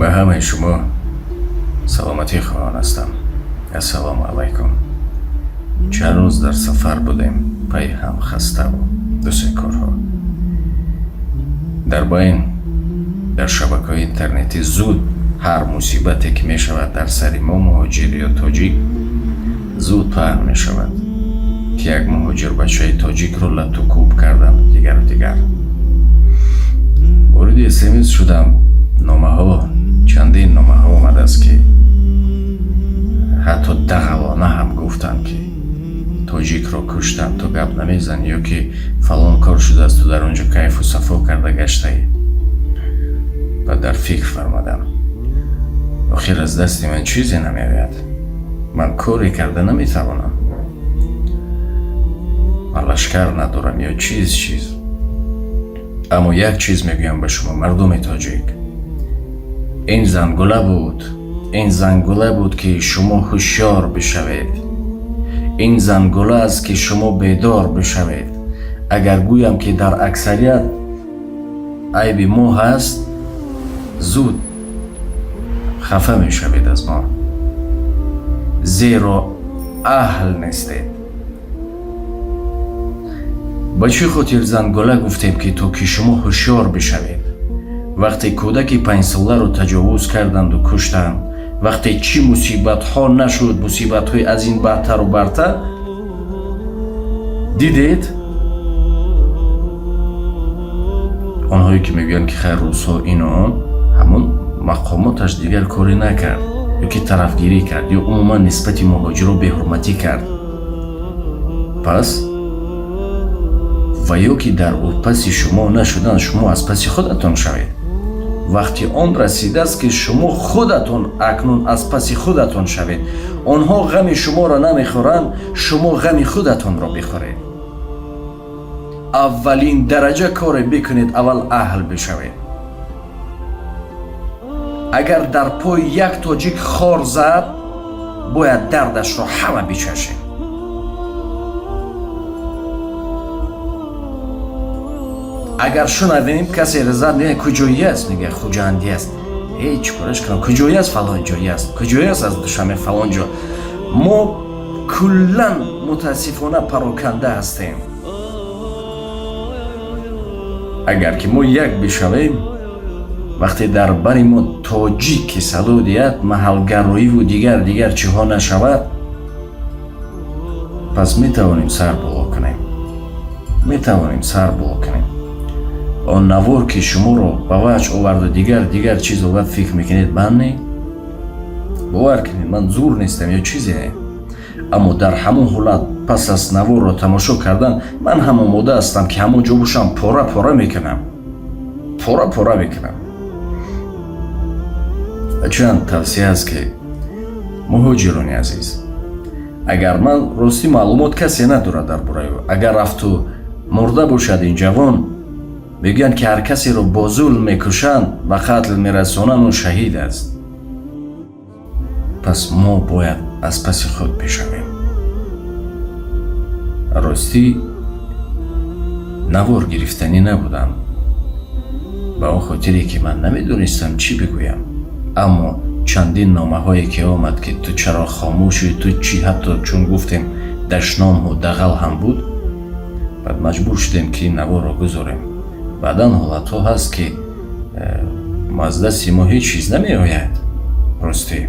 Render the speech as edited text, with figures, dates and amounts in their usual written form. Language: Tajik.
Ба ҳамаи шумо саломатӣ хоҳон ҳастам. Ассалому алайкум. Чанд рӯз дар сафар будем, пайи ҳам хаставу ду-се корҳо. Дар байн дар шабакаҳои интернетӣ зуд ҳар мусибате ки мешавад дар сари мо муҳоҷир ё тоҷик зуд паҳн мешавад, ки як муҳоҷирбачаи тоҷикро лату кӯб карданд, дигару дигар. Вориди СМС шудам, номаҳо, чандин номаҳо омадааст, ки ҳатто дағалона ҳам гуфтанд, ки тоҷикро куштанд, ту гап намезанӣ, ё ки фалон кор шудааст, ту дар он ҷо кайфу сафо карда гаштаӣ. Ба дар фикр фармадам, охир аз дасти ман чизе намеояд, ман коре карда наметавонам, ман лашкар надорам ё чиз чиз. Аммо як чиз мегӯям ба шумо, мардуми тоҷик: ин зангула буд, ин зангула буд, ки шумо ҳушёр бишавед. Ин зангула аст, ки шумо бедор бишавед. Агар гӯям, ки дар аксарият айби мо ҳаст, зуд хафа мешавед аз мо, зеро аҳл нестед. Ба чӣ хотир зангула гуфтем? Ки то ки шумо ҳушёр бишавед. Вақте кӯдаки панҷсоларо таҷовуз карданду куштанд, вақте чӣ мусибатҳо нашуд, мусибатҳои аз ин бадтару бартар дидед, онҳое ки мегӯянд, ки хайр, рӯзҳо ину он, ҳамон мақомоташ дигар коре накард ё ки тарафгирӣ кард ё умуман нисбати муҳоҷиро беҳурматӣ кард, пас ва ё ки дар паси шумо нашудан, шумо аз паси худатон шавед. Вақти он расидааст, ки шумо худатон акнун аз паси худатон шавед. Онҳо ғами шуморо намехӯранд, шумо ғами худатонро бихӯред. Аввалин дараҷа коре бикунед, аввал аҳл бишавед. Агар дар пои як тоҷик хор зад, бояд дардашро ҳама бичашем. Агар шунавем, касе зад, не, куҷоӣ аст, мега Хуҷандӣ аст, ҳеҷ кораш кунам, куҷоӣ аст, фалон ҷоӣ аст, куҷоӣ аст, аз Душанбе, фалон ҷо. Мо куллан мутаассифона пароканда ҳастем. Агар ки мо як бишавем, вақте дар бари мо тоҷик ки садо диҳад, маҳалгароиву дигар дигар чиҳо нашавад, пас метавонем сар боло кунем, метавонем сар боло кунем. Он навор, ки шуморо ба ваҷ оварду, дигар дигар чиз овард, фикр мекунед, ман не, бовар кунед, ман зур нестам ё чизе не, аммо дар ҳамон ҳолат пас аз наворро тамошо кардан ман ҳам омода ҳастам, ки ҳамон ҷо бошам, пора пора мекунам, пора пора мекунам. Ва чанд тавсия аст, ки муҳоҷирони азиз, агар ман ростӣ маълумот касе надорад дар бораи ӯ, агар рафту мурда бошад ин ҷавон, мегӯянд, ки ҳар касеро бо зулм мекушанд, ба қатл мерасонанд, ӯ шаҳид аст. Пас мо бояд аз паси худ бишавем. Ростӣ навор гирифтанӣ набудам, ба он хотире ки ман намедонистам чӣ бигӯям, аммо чандин номаҳое ки омад, ки ту чаро хомӯшӣ, ту чӣ, ҳатто чун гуфтем, дашному дағал ҳам буд, баъд маҷбур шудем, ки ин наворро гузорем. Баъдан ҳолатҳо ҳаст, ки аз дасти мо ҳеҷ чиз намеояд, ростӣ.